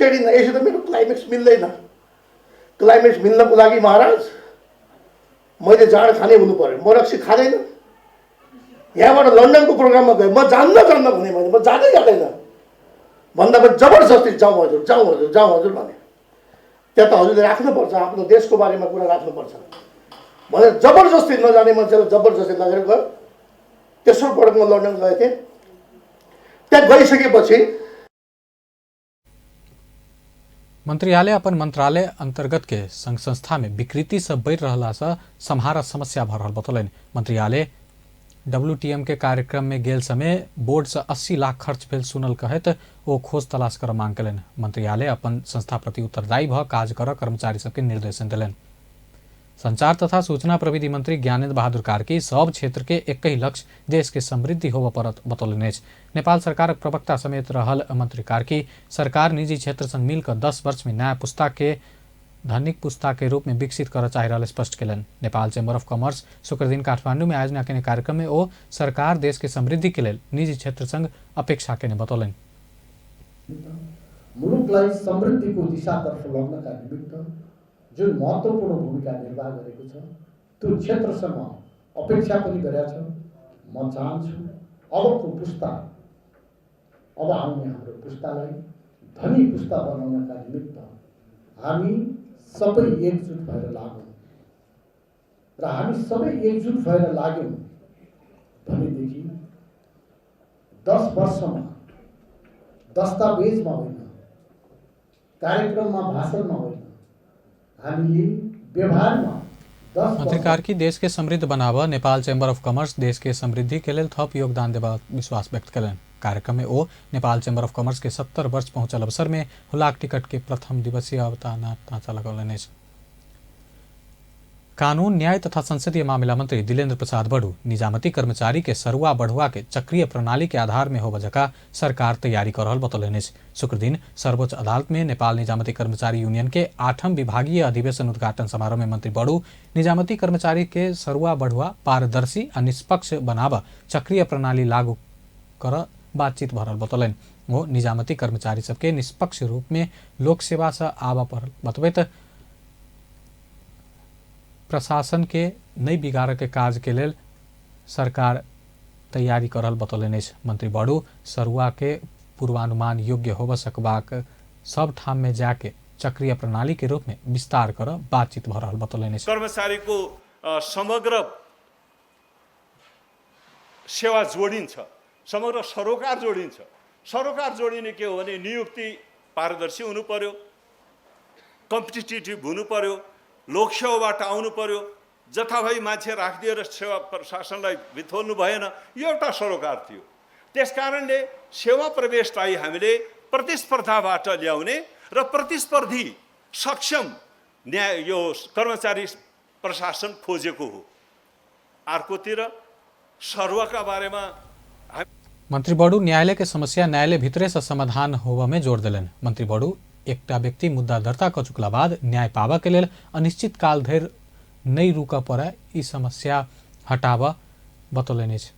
टेढिन, यसो त मेरो क्लाइमेक्स मिल्दैन। क्लाइमेक्स मिल्नको लागि महाराज मैले जाँड खाने हुनु पर्यो, म रक्सी खाँदैन। यहाँबाट लन्डनको प्रोग्राममा गएँ, म जान्न जान्न भने मैले म जाँदै जाँदैन भन्दा पनि जबरजस्ती जाउँ हजुर जाउँ हजुर जाउँ हजुर भने। त्यहाँ त हजुरले राख्नुपर्छ, आफ्नो देशको बारेमा कुरा राख्नुपर्छ भनेर जबरजस्ती नजाने मान्छेलाई जबरजस्ती लगेर गयो। तेस्रो पटक म लन्डन गएको थिएँ। त्यहाँ गइसकेपछि मंत्री आले अपन मंत्रालय अंतर्गत के संघ संस्था में विकृति सब बढ़ि रहला से सम्हार समस्या भ रहल बतौलनि। मंत्री आले डब्ल्यूटीएम के कार्यक्रम में गेल समय बोर्ड से 80 लाख खर्च भेल सुनल कहैत ओ खोज तलाश कर मांग कयलनि। मंत्री आले अपन संस्था प्रति उत्तरदायी भ काज कर कर्मचारी सबके निर्देशन देलनि। संचार तथा सूचना प्रविधि मंत्री ज्ञानेन्द्र बहादुर कार्की सब क्षेत्र के एक ही लक्ष्य देश के समृद्धि होबय पड़त बतौलनि अछि। नेपाल सरकारक प्रवक्ता समेत रहल मंत्री कार्की सरकार निजी क्षेत्र संग मिलकर 10 वर्ष में नया पुस्ता के धनिक पुस्ता के रूप में विकसित कर चाहि रहल स्पष्ट कयलनि। नेपाल चैम्बर ऑफ कॉमर्स शुक्रदिन काठमांडू में आयोजना केने कार्यक्रम में ओ सरकार देश के समृद्धि के लेल निजी क्षेत्र संग अपेक्षा केने बतौलनि। मुलुकलाई समृद्धिको दिशातर्फ लग्नका निमित्त जुन महत्त्वपूर्ण भूमिका निर्वाह गरेको छ त्यो क्षेत्रसँग अपेक्षा पनि गरेका छ। म चाहन्छु अबको पुस्ता, अब आउने हाम्रो पुस्तालाई धनी पुस्ता बनाउनका निमित्त हामी सबै एकजुट भएर लागौँ र हामी सबै एकजुट भएर लाग्यौँ भनेदेखि 10 वर्षमा दस्तावेजमा होइन, कार्यक्रममा भाषणमा होइन, हामीले व्यवहारमा 10 मंत्री कार्की देश के समृद्ध बनाव नेपाल चैम्बर ऑफ कॉमर्स देश के समृद्धि के लेल थप योगदान देवा विश्वास व्यक्त कयलनि। कार्यक्रम में ओ नेपाल चैम्बर ऑफ कॉमर्स के 70 वर्ष पहुंचल अवसर में हुलाक टिकट के प्रथम दिवसीय अवताना ढांचा लगौलनि अछि। कानून न्याय तथा संसदीय मामिला मंत्री दिलेन्द्र प्रसाद बडू निजामती कर्मचारी के सरुआ बढ़ुआ के चक्रीय प्रणाली के आधार में होबय जका सरकार तैयारी कर रहल बतौलनि अछि। शुक्रदिन सर्वोच्च अदालत में नेपाल निजामती कर्मचारी यूनियन के 8म विभागीय अधिवेशन उद्घाटन समारोह में मंत्री बडू निजामती कर्मचारी के सरुआ बढ़ुआ पारदर्शी आ निष्पक्ष बनाब चक्रीय प्रणाली लागू कर बातचीत भरल बतौलनि। वो निजामती कर्मचारी सबके निष्पक्ष रूप में लोक सेवा से आबऽ पड़ल बतबैत प्रशासन के नहि बिगाड़ऽ के काज के लेल सरकार तैयारी कर रहल बतौलनि अछि। मंत्री बडू सरुआ के पूर्वानुमान योग्य होबऽ सकबाक सब ठाम में जाके चक्रीय प्रणाली के रूप में विस्तार कर बातचीत भऽ रहल बतौलनि अछि। कर्मचारीको समग्र सेवा जोडिन्छ, समग्र सरोकार जोडिन्छ। सरोकार जोडिने के हो भने नियुक्ति पारदर्शी हुनु पर्यो, कम्पिटिटिभ हुनु पर्यो, लोकसेवाबाट आउनु पर्यो, जथाभावी मान्छे राखिदिएर सेवा प्रशासनलाई बिथोल्नु भएन। यो एउटा सरोकार थियो। त्यसकारणले सेवा प्रवेशलाई हामीले प्रतिस्पर्धाबाट ल्याउने र प्रतिस्पर्धी सक्षम न्याय यो कर्मचारी प्रशासन खोजेको हो। अर्कोतिर सरुवाका बारेमा मंत्री बडू न्यायालय के समस्या न्यायालय भितरे से समाधान होबय में जोर देलनि। मंत्री बडू एकटा व्यक्ति मुद्दा दर्ता क चुकला बाद न्याय पाबऽ के लेल अनिश्चित काल धरि नहि रुकऽ पड़य, ई समस्या हटाबऽ बतौलनि अछि।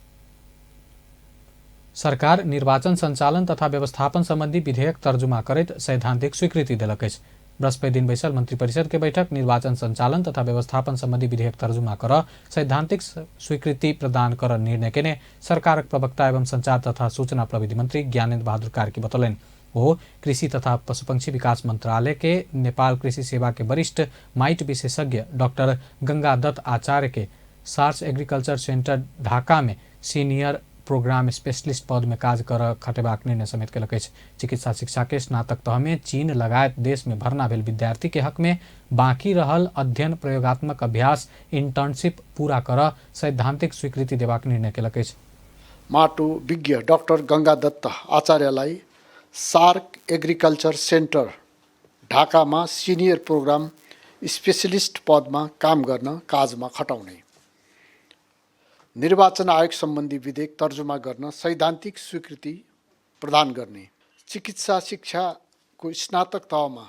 सरकार निर्वाचन संचालन तथा व्यवस्थापन संबंधी विधेयक तर्जुमा करैत सैद्धांतिक स्वीकृति देलक अछि। बृहस्पति दिन बैसल मंत्रिपरिषद के बैठक निर्वाचन संचालन तथा व्यवस्थापन संबंधी विधेयक तर्जुमा कर सैद्धांतिक स्वीकृति प्रदान कर निर्णय केने सरकारक प्रवक्ता एवं संचार तथा सूचना प्रविधि मंत्री ज्ञानेन्द्र बहादुर कार्की बतौलनि। ओ कृषि तथा पशुपक्षी विकास मंत्रालय के नेपाल कृषि सेवा के वरिष्ठ माइट विशेषज्ञ डॉक्टर गंगादत्त आचार्य के सार्स एग्रीकल्चर सेंटर ढाका में सीनियर प्रोग्राम स्पेशलिस्ट पद में काज कर खटेबाक निर्णय समेत केलक अछि। चिकित्सा शिक्षा के स्नातक तह में चीन लगायत देश में भर्ना भेल विद्यार्थी के हक में बाकी रहल अध्ययन प्रयोगात्मक अभ्यास इंटर्नशिप पूरा कर सैद्धांतिक स्वीकृति देबाक निर्णय केलक अछि। माटो विज्ञ डाक्टर गंगादत्त आचार्यलाई सार्क एग्रीकल्चर सेन्टर ढाकामा सिनियर प्रोग्राम स्पेशलिस्ट पदमा काम गर्न काजमा खटाउने, निर्वाचन आयोग सम्बन्धी विधेयक तर्जुमा गर्न सैद्धान्तिक स्वीकृति प्रदान गर्ने, चिकित्सा शिक्षाको स्नातक तहमा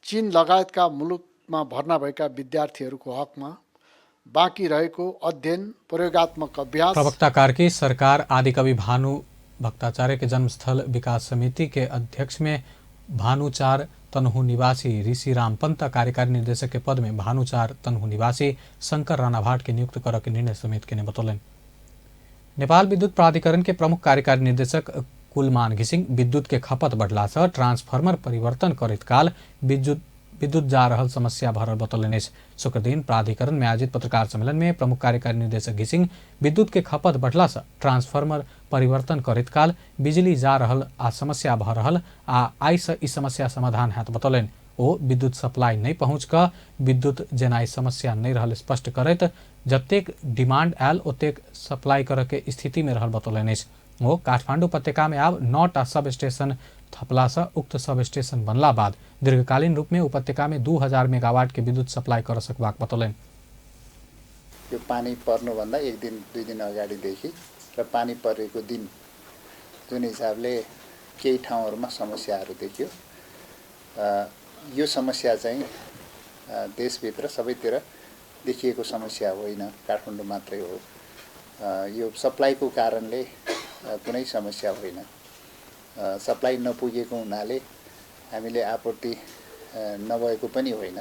चीन लगायतका मुलुकमा भर्ना भएका विद्यार्थीहरूको हकमा बाँकी रहेको अध्ययन प्रयोगात्मक अभ्यास। प्रवक्ता कार्की सरकार आदिकवि भानु भक्ताचार्य के जन्मस्थल विकास समिति के अध्यक्ष में भानुचार तनहु निवासी ऋषि राम पंत कार्यकारी निर्देशक के पद में भानुचार तनहु निवासी शंकर राणा भाट के नियुक्त कर के निर्णय समेत के बतौलनि। नेपाल विद्युत प्राधिकरण के प्रमुख कार्यकारी निर्देशक कुलमान घिसिंग विद्युत के खपत बढ़ला से ट्रांसफार्मर परिवर्तन करैत काल विद्युत जा रहल समस्या भरल बतौलनि अछि। शुक्रदिन प्राधिकरण में आयोजित पत्रकार सम्मेलन में प्रमुख कार्यकारी निर्देशक घिसिंग विद्युत के खपत बढ़ला से ट्रांसफार्मर परिवर्तन करैत काल बिजली जा रहल आ समस्या भऽ रहल आ आइ से ई समस्या समाधान हैत बतौलनि। ओ विद्युत सप्लाई नहि पहुँच कऽ विद्युत जेनाइ समस्या नहि रहल स्पष्ट करैत जतेक डिमांड आयल ओतेक सप्लाई करऽ के स्थिति में रहल बतौलनि अछि। ओ काठमांडू उपत्यका में आब 9टा सब स्टेशन थपला से उक्त सब स्टेशन बनला बाद दीर्घकालीन रूप में उपत्यका में 2000 मेगावाट के विद्युत सप्लाई कर सकबाक बतौलनि। यो पानी पर्नुभन्दा एक दिन दुई दिन अगाडिदेखि र पानी परेको दिन जुन हिसाबले केही ठाउँहरूमा समस्याहरू देखियो, यो समस्या चाहिँ देशभित्र सबैतिर देखिएको समस्या होइन, काठमाडौँ मात्रै हो। यो सप्लाईको कारणले कुनै समस्या होइन। सप्लाई नपुगेको हुनाले हामीले आपूर्ति नभएको पनि होइन।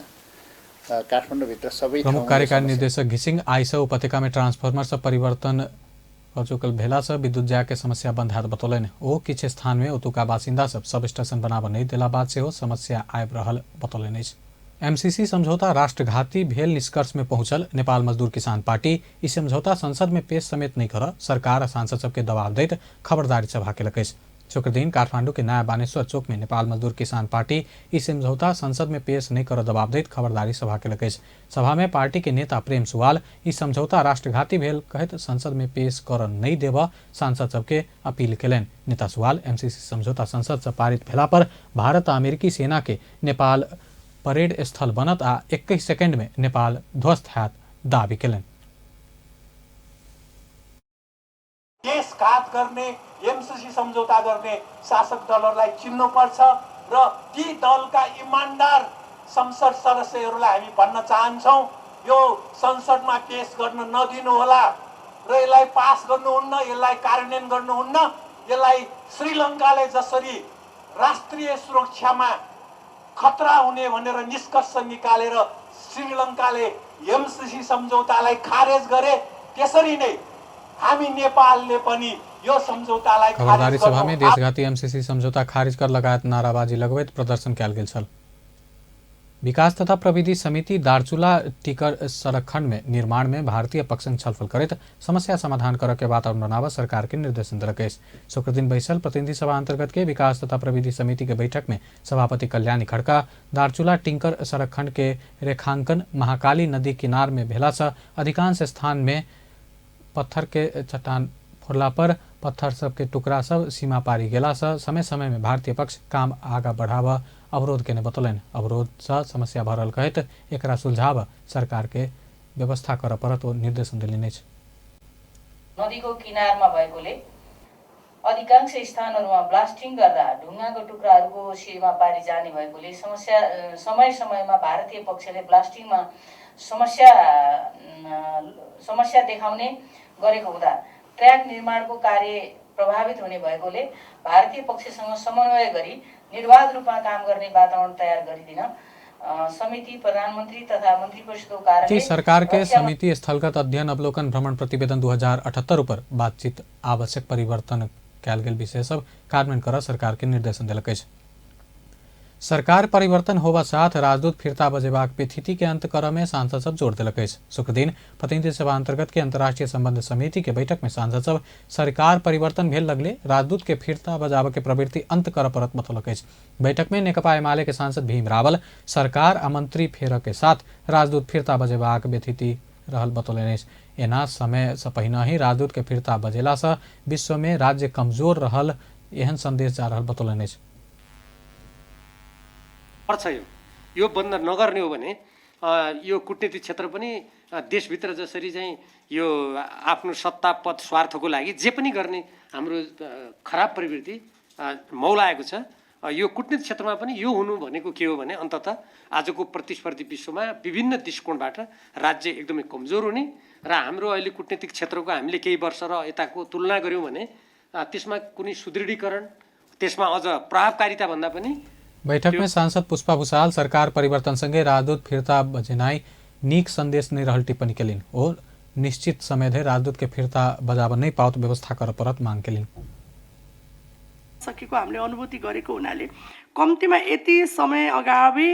काठमाडौँभित्र सबै प्रमुख कार्यकारी निर्देशक घिसिङ आइस उपत्यका में ट्रांसफार्मर से परिवर्तन चुकल भेला से विद्युत जाय के समस्या बंद हैत बतौलनि। ओ किछु स्थान में ओतुका बासिन्दा सब सब स्टेशन बनाबऽ नहि देला बाद सेहो समस्या आबि रहल बतौलनि अछि। एमसीसी समझौता राष्ट्रघाती भेल निष्कर्ष में पहुंचल नेपाल मजदूर किसान पार्टी ई समझौता संसद में पेश समेत नहीं कर सरकार आ सांसद सबके दबाव दैत खबरदारी सभा केलक अछि। शुक्रदिन काठमांडू के नया बानेश्वर चौक में नेपाल मजदूर किसान पार्टी ई समझौता संसद में पेश नहीं कर दबाव दैत खबरदारी सभा केलक अछि। सभा में पार्टी के नेता प्रेम सुवाल ई समझौता राष्ट्रघाती भेल कहैत संसद में पेश कर नहीं देव सांसद सबके अपील केलनि। नेता सुवाल एमसीसी समझौता संसद से पारित भेला पर भारत आ अमेरिकी सेना के नेपाल परेड स्थल बनत आ 21 सेकेंड में नेपाल ध्वस्त हैत दावी केलनि। देशघात गर्ने एमसीसी सम्झौता गर्ने शासक दलहरूलाई चिन्नुपर्छ र ती दलका इमान्दार संसद सदस्यहरूलाई हामी भन्न चाहन्छौँ, यो संसदमा पेश गर्न नदिनुहोला र यसलाई पास गर्नुहुन्न, यसलाई कार्यान्वयन गर्नुहुन्न। यसलाई श्रीलङ्काले जसरी राष्ट्रिय सुरक्षामा खतरा हुने भनेर निष्कर्ष निकालेर श्रीलङ्काले एमसीसी सम्झौतालाई खारेज गरे, त्यसरी नै हामी नेपालले पनि यो सम्झौतालाई खबरदारी सभा में देशघाती एमसीसी सम्झौता खारिज कर लगायत नाराबाजी लगबैत प्रदर्शन कयल गेल छल। विकास तथा प्रविधि समिति दार्चुला टिकर सड़क खंड में निर्माण में भारतीय पक्ष संग छलफल करैत समस्या समाधान करऽ के वातावरण बनाबऽ सरकार के निर्देशन देलक अछि। शुक्रदिन बैसल प्रतिनिधि सभा अंतर्गत के विकास तथा प्रविधि समिति के बैठक में सभापति कल्याणी खड़का दार्चुला टिंकर सड़क खंड के रेखांकन महाकाली नदी किनार में भेला से अधिकांश स्थान में पत्थर के चट्टान फोड़ला पर पत्थर सब के टुकड़ा सब सीमा पारी गेला से समय समय में भारतीय पक्ष काम आगा बढ़ावा अवरोध केने बतौलनि। अवरोध से समस्या भरल कहैत एकरा सुलझाव सरकार के व्यवस्था करऽ पड़त ओ निर्देशन देलनि अछि। नदीको किनारमा भएकोले अधिकांश स्थानहरूमा ब्लास्टिङ गर्दा ढुङ्गाको टुक्राहरूको सीमा पारी जाने भएकोले समस्या समय समयमा भारतीय पक्षले ब्लास्टिङमा समस्या देखाउने गरेको हुँदा ट्र्याक निर्माणको कार्य प्रभावित हुने भएकोले भारतीय पक्षसँग समन्वय गरी निर्वाध रूपमा काम गर्ने वातावरण तयार गरिदिन समिति प्रधानमन्त्री तथा मन्त्रीपरिषदको कार्यालय सरकार के समिति स्थलगत अध्ययन अवलोकन भ्रमण प्रतिवेदन 2078 पर बातचीत आवश्यक परिवर्तन कयल गेल विषय सब कार्यान्वयन कर सरकार के निर्देशन देलक अछि। सरकार परिवर्तन होबा साथ राजदूत फिर्ता बजेबाक स्थिति के अंत करऽ में सांसद सब जोर देलक अछि। शुक्रदिन प्रतिनिधि सभा अंतर्गत के अंतर्राष्ट्रीय संबंध समिति के बैठक में सांसद सब सरकार परिवर्तन भेल लगले राजदूत के फिर्ता बजाबऽ के प्रवृत्ति अंत करऽ पड़त बतौलक अछि। बैठक में नेकपा एमाले के सांसद भीम रावल सरकार आ मंत्री फेरऽ के साथ राजदूत फिर्ता बजेबाक व्यथिति रहल बतौलनि अछि। एना समय से पहिने ही राजदूत के फिर्ता बजेला से विश्व में राज्य कमजोर रहल एहन संदेश जा रहल बतौलनि अछि। पर्छ यो बन्द नगर्ने हो भने यो कूटनीतिक क्षेत्र पनि देशभित्र जसरी चाहिँ यो आफ्नो सत्ता पद स्वार्थको लागि जे पनि गर्ने हाम्रो खराब प्रवृत्ति मौलाएको छ, यो कूटनीतिक क्षेत्रमा पनि यो हुनु भनेको के हो भने अन्ततः आजको प्रतिस्पर्धी विश्वमा विभिन्न दृष्टिकोणबाट राज्य एकदमै कमजोर हुने र हाम्रो अहिले कूटनीतिक क्षेत्रको हामीले केही वर्ष र यताको तुलना गऱ्यौँ भने त्यसमा कुनै सुदृढीकरण, त्यसमा अझ प्रभावकारिता भन्दा पनि। बैठक में सांसद पुष्पा भूषाल सरकार परिवर्तन संगे राजदूत फिर्ता बजेनाई नीक संदेश नहीं रहल टिप्पणी केलनि। ओ निश्चित समय धरि राजदूत के फिर्ता बजाब नहीं पाओत व्यवस्था कर परत मांग केलनि। सकेको हामीले अनुभूति गरेको हुनाले कम्तीमा यति समय अगावै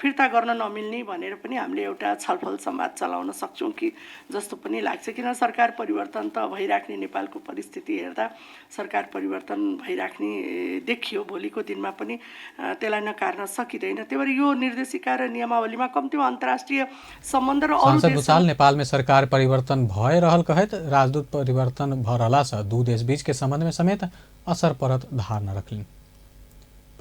फिर्ता गर्न नमिल्ने भनेर पनि हामीले एउटा छलफल संवाद चलाउन सक्छौँ कि जस्तो पनि लाग्छ। किन सरकार परिवर्तन त भइराख्ने, नेपालको परिस्थिति हेर्दा सरकार परिवर्तन भइराख्ने देखियो, भोलिको दिनमा पनि त्यसलाई नकार्न सकिँदैन। त्यही भएर यो निर्देशिका र नियमावलीमा कम्तीमा अन्तर्राष्ट्रिय सम्बन्ध र सांसद भूषाल नेपाल में सरकार परिवर्तन भए रहल कहैत राजदूत परिवर्तन भ रहला से दू देश बीच के संबंध में समेत असर परत धारणा रखलनि।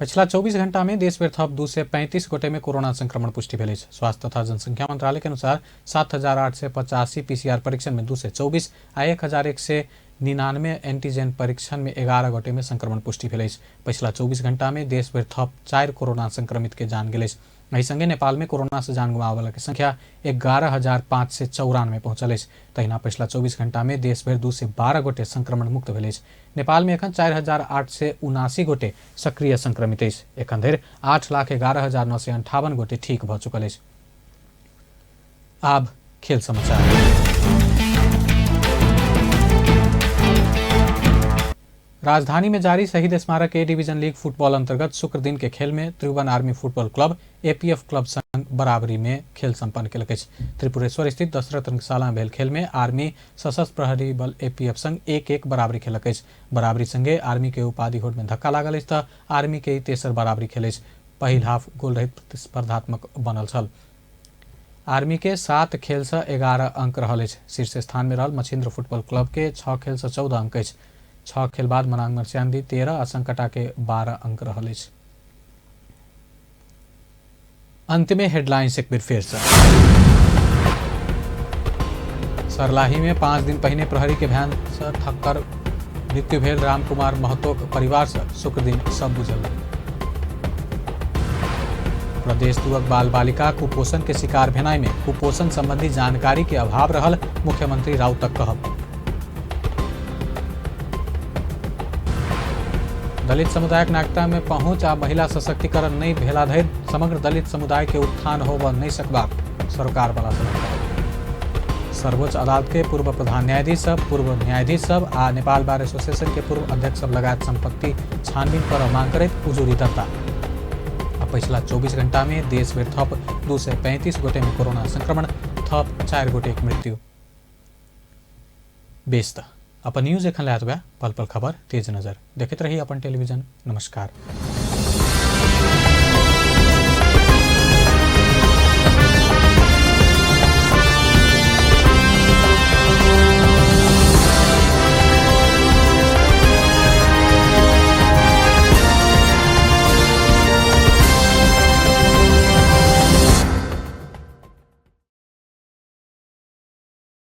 पिछला 24 घंटा में देशभर थप 235 गोटे में कोरोना संक्रमण पुष्टि भेल अछि। स्वास्थ्य तथा जनसंख्या मंत्रालय के अनुसार 7,885 पीसीआर परीक्षण में 224 आ 1,199 एंटीजन परीक्षण में 11 गोटे में संक्रमण पुष्टि भेल अछि। पिछला 24 घंटा में देशभर थप 4 कोरोना संक्रमित के जान गेल अछि। एहि संगे नेपाल में कोरोना से जान गुमाबय के संख्या 11,594 पहुंचल अछि। तहिना पिछला 24 घंटा में देशभर 212 गोटे संक्रमण मुक्त भेल अछि। नेपाल में एखन 4,879 गोटे सक्रिय संक्रमित अछि। एखन धरि 8,11,958 गोटे ठीक भऽ चुकल अछि। आब खेल समाचार। राजधानी में जारी शहीद स्मारक ए डिवीजन लीग फुटबॉल अंतर्गत शुक्र दिन के खेल में Tribhuvan army football club APF club संग बराबरी में खेल संपन्न केलक अछि। त्रिपुरेश्वर स्थित दशरथ रंगशाला में भेल खेल में आर्मी सशस्त्र प्रहरी बल एपीएफ संग 1-1 बराबरी खेलक अछि। बराबरी संगे आर्मी के उपाधि होड़ में धक्का लागल अछि त आर्मी के तेसर बराबरी खेल अछि। पहिल हाफ गोल रहित प्रतिस्पर्धात्मक बनल छल। आर्मी के 7 खेल से 11 अंक रहल अछि। शीर्ष स्थान में रहल मछिन्द्र फुटबॉल क्लब के 6 खेल से 14 अंक अछि। 6 खेल बाद मनांग मर्स्यांदी 13 आ संकटा के 12 अंक रहल अछि। अंत में हेडलाइंस एक बेर फेर से। सरलाही में 5 दिन पहिने प्रहरी के भैन से ठक्कर मृत्यु भेल रामकुमार महतो के परिवार से शुक्र दिन सब बुझल। प्रदेश 2 बाल बालिका कुपोषण के शिकार भेनाई में कुपोषण संबंधी जानकारी के अभाव रहल मुख्यमंत्री राउतक कहब। दलित समुदायक नागरिकता में पहुंच आ महिला सशक्तिकरण नहीं भेला धरि समग्र दलित समुदाय के उत्थान होब नहीं सकबाक सरोकार वाला सलाह। सर्वोच्च अदालत के पूर्व प्रधान न्यायाधीश सब, पूर्व न्यायाधीश सब आ नेपाल बार एसोसिएशन के पूर्व अध्यक्ष सब लगायत संपत्ति छानबीन कर मांग करैत उजुरी दर्ता। आ पिछला 24 घंटा में देश भरि थप 235 गोटे में कोरोना संक्रमण, थप 4 गोटे के मृत्यु। बेस त अपन न्यूज एखन लायत बा पल पल खबर तेज नजर देखैत रही अपन टेलीविजन। नमस्कार।